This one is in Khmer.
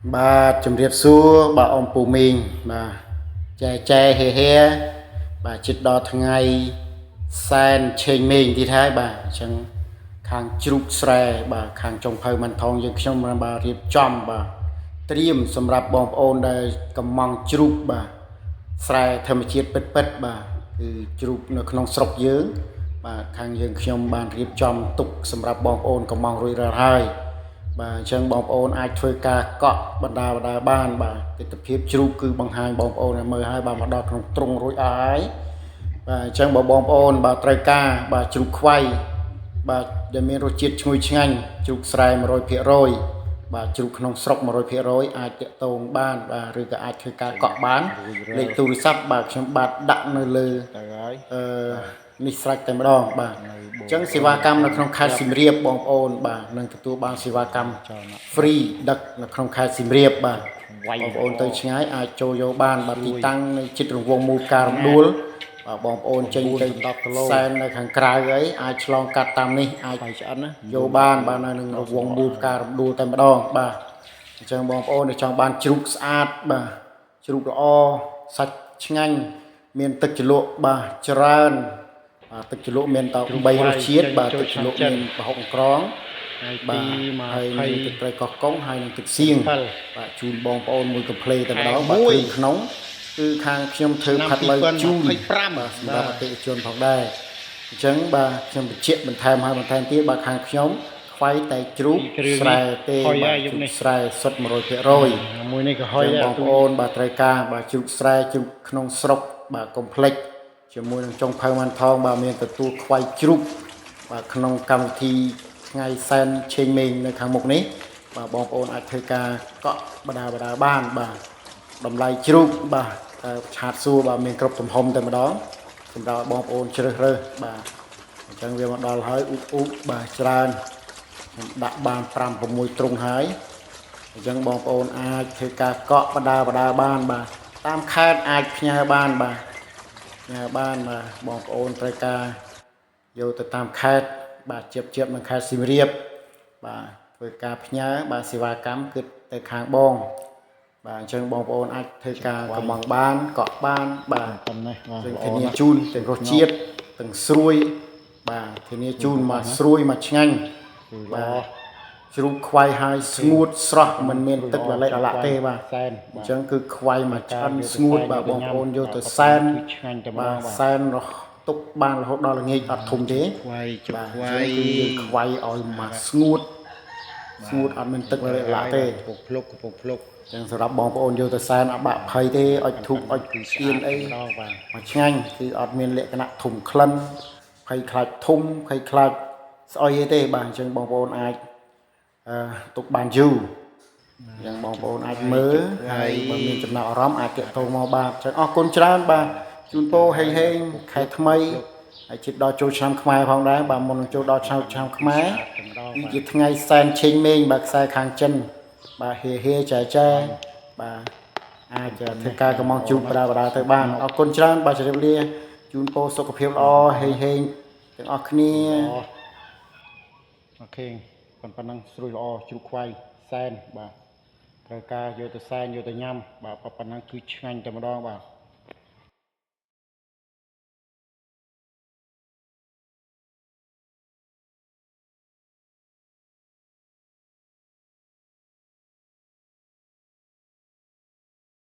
បាទជំរាបសួរបាទអ៊ំពូមីងបាទចែចែហេហេបាទជិតដល់ថ្ងៃសែនឆេងមេងទៀតហើយបាទអញ្ចឹងខាងជ្រូកស្រែបាទខាងចុងភៅមិនថងយើងខ្ញុំបាទរៀបចំបាទត្រៀមសម្រាប់បងប្អូនដែលកំងជ្រូកបាទស្រែធម្មជាតិពិតពិតបាទគឺជ្រូកនៅក្នុងស្រុកយើងបាទខាងយើងខ្ញុំបានរៀបចំទុកសម្រាប់បងប្អូនកំងរួចរាល់ហើយបាទអញ្ចឹងបងប្អូនអាចធ្វើការកក់បណ្ដាបណ្ដាបានបាទទិដ្ឋភាពជ្រូកគឺបង្ហាញបងប្អូនឲ្យមើលហើយបាទមកដល់ក្នុងទ្រុងរួចអស់ហើយបាទអញ្ចឹងបើបងប្អូនបាទត្រូវការបាទជ្រូកខ្វៃបាទដែលមានរសជាតិឈ្ងុយឆ្ងាញ់ជ្រូកស្រែ100%បាទជ្រូកក្នុងស្រុក100%អាចតាក់ទងបានបាទឬក៏អាចធ្វើការកក់បានលេខទូរស័ព្ទបាទខ្ញុំបាទដាក់នៅលើ ទៅហើយ អឺនេះស្រេចតែម្ដងបាទអញ្ចឹងសេវាកម្មនៅក្នុងខេត្តសៀមរាបបងប្អូនបាទនឹងទទួលបានសេវាកម្ម free ដឹកនៅក្នុងខេត្តសៀមរាបបាទ វាយ បងប្អូនទៅឆ្ងាយអាចចូលយកបានបាទទីតាំងនៅជិតរង្វង់មូលការរំដួលបាទបងប្អូនចេញទៅ 10គីឡូ សែននៅខាងក្រៅអីអាចឆ្លងកាត់តាមនេះអាច បាយឆ្អិនណា យកបានបាទនៅនឹងរង្វង់មូលការរំដួលតែម្ដងបាទអញ្ចឹងបងប្អូនដែលចង់បានជ្រូកស្អាតបាទជ្រូកល្អសាច់ឆ្ងាញ់មានទឹកជ្រលក់បាទច្រើនបាទទឹកជ្រលក់មានត3រសជាតិបាទទឹកជ្រលក់មានប្រហុកអង្ក្រង ថ្ងៃ បា ទី ទហើយនឹងទឹកត្រីកោះកុងហើយនឹងទឹកសៀង 27 បាទជូនបងប្អូនមួយកំភ្លេតែម្ដង ខែ បាទ មួយ គ្រឿងក្នុងគឺខាងខ្ញុំធ្វើ ឆ្នាំ ផាត់ឡូវជូន 2025 បាទសម្រាប់អតិថិជនផងដែរអញ្ចឹងបាទខ្ញុំបញ្ជាក់បន្ថែមហើយបន្ថែមទៀតបាទខាងខ្ញុំខ្វៃតែជ្រូក ពីគ្រឿង ស្រែទេ ហុយ បាទ ហើយយប់នេះ ជ្រូកស្រែសុទ្ធ100% មួយនេះក៏ហុយ ចឹង ដែរ បងប្អូនបាទត្រូវការបាទជ្រូកស្រែជ្រូកក្នុងស្រុកបាទកុំភ្លេចជាមួយនឹងចុងភៅម៉ាន់ថងបាទមានទទួលខ្វៃជ្រូកបាទក្នុងកម្មវិធីថ្ងៃសែនឆេងមេងនៅខាងមុខនេះបាទបងប្អូនអាចធ្វើការកក់បដាបដាបានបាទតម្លៃជ្រូកបាទតែឆាតសួរបាទមានគ្រប់ទំហំតែម្ដងសម្រាប់បងប្អូនជ្រើសរើសបាទអញ្ចឹងវាមកដល់ហើយអ៊ុកអ៊ុកបាទច្រើនខ្ញុំដាក់បាន5 6ទ្រុងហើយ អញ្ចឹងបងប្អូនអាចធ្វើការកក់បដាបដាបានបាទតាមខេត្តអាចផ្ញើបានបាទផ្ញើបានបាទបងប្អូនត្រូវការយកទៅតាមខេត្តបាទជៀបជៀបនឹងខេត្តសៀមរាបបាទធ្វើការផ្ញើបាទសេវាកម្មគឺទៅខាងបងបាទអញ្ចឹងបងប្អូនអាចធ្វើការកំងបានកក់បានបាទ ប៉ុណ្ណេះបាទ យើង ល្អណាស់ ធានាជូនទាំងរសជាតិទាំងស្រួយបាទធានាជូនមកស្រួយមកឆ្ងាញ់ គឺល្អ បាទជ្រូកខ្វៃហើយស្ងួតស្រស់មិនមានទឹកលលេចលលាក់ទេបាទ សែន អញ្ចឹងគឺខ្វៃមកឆ្អិនស្ងួតបាទបងប្អូនយកទៅសែន គឺឆ្ងាញ់តែម្ដ បាទ ងបាទ សែនរហទុកបានរហូតដល់ល្ងាចអត់ធំទេ ខ្វៃជុក បាទ ខ្វៃ អញ្ចឹងគឺយើងខ្វៃឲ្យមកស្ងួតស្ងួតអត់មានទឹកលលេចលលាក់ទេ កំពុងភ្លុកកំពុងភ្លុក អញ្ចឹងសម្រាប់បងប្អូនយកទៅសែនអត់បាក់ភ័យទេអុចធូបអុច គឺ ទៀនអី ម្ដងបាទ មកឆ្ងាញ់គឺអត់មានលក្ខណៈធំក្លិនភ័យខ្លាចធំភ័យខ្លាចស្អុយអីទេបាទអញ្ចឹងបងប្អូនអាចអឺទុកបានយូរអញ្ចឹងបងប្អូនអាចមើលហើយបើមានចំណាប់អារម្មណ៍អាចទាក់ទងមកបាទអញ្ចឹងអរគុណច្រើនបាទជូនពរហេងហេងខែថ្មីហើយជិតដល់ចូលឆ្នាំខ្មែរផងដែរបាទមុននឹងចូលដល់ឆ្នាំឆ្នាំខ្មែរ តែម្ដង គឺជាថ្ងៃសែនឆេងមេងបាទខ្សែខាងចិនបាទហេហេចែចែបាទអាចធ្វើការកំងជូនបដាបដាទៅបានអរគុណច្រើនបាទជម្រាបលាជូនពរសុខភាពល្អហេងហេងទាំងអស់គ្នា អូខេប៉ុណ្ណឹងស្រួយល្អជ្រូកខ្វៃសែនបាទត្រូវការយកទៅសែនយកទៅញ៉ាំបាទប៉ុណ្ណឹងគឺឆ្ងាញ់តែម្ដងបាទ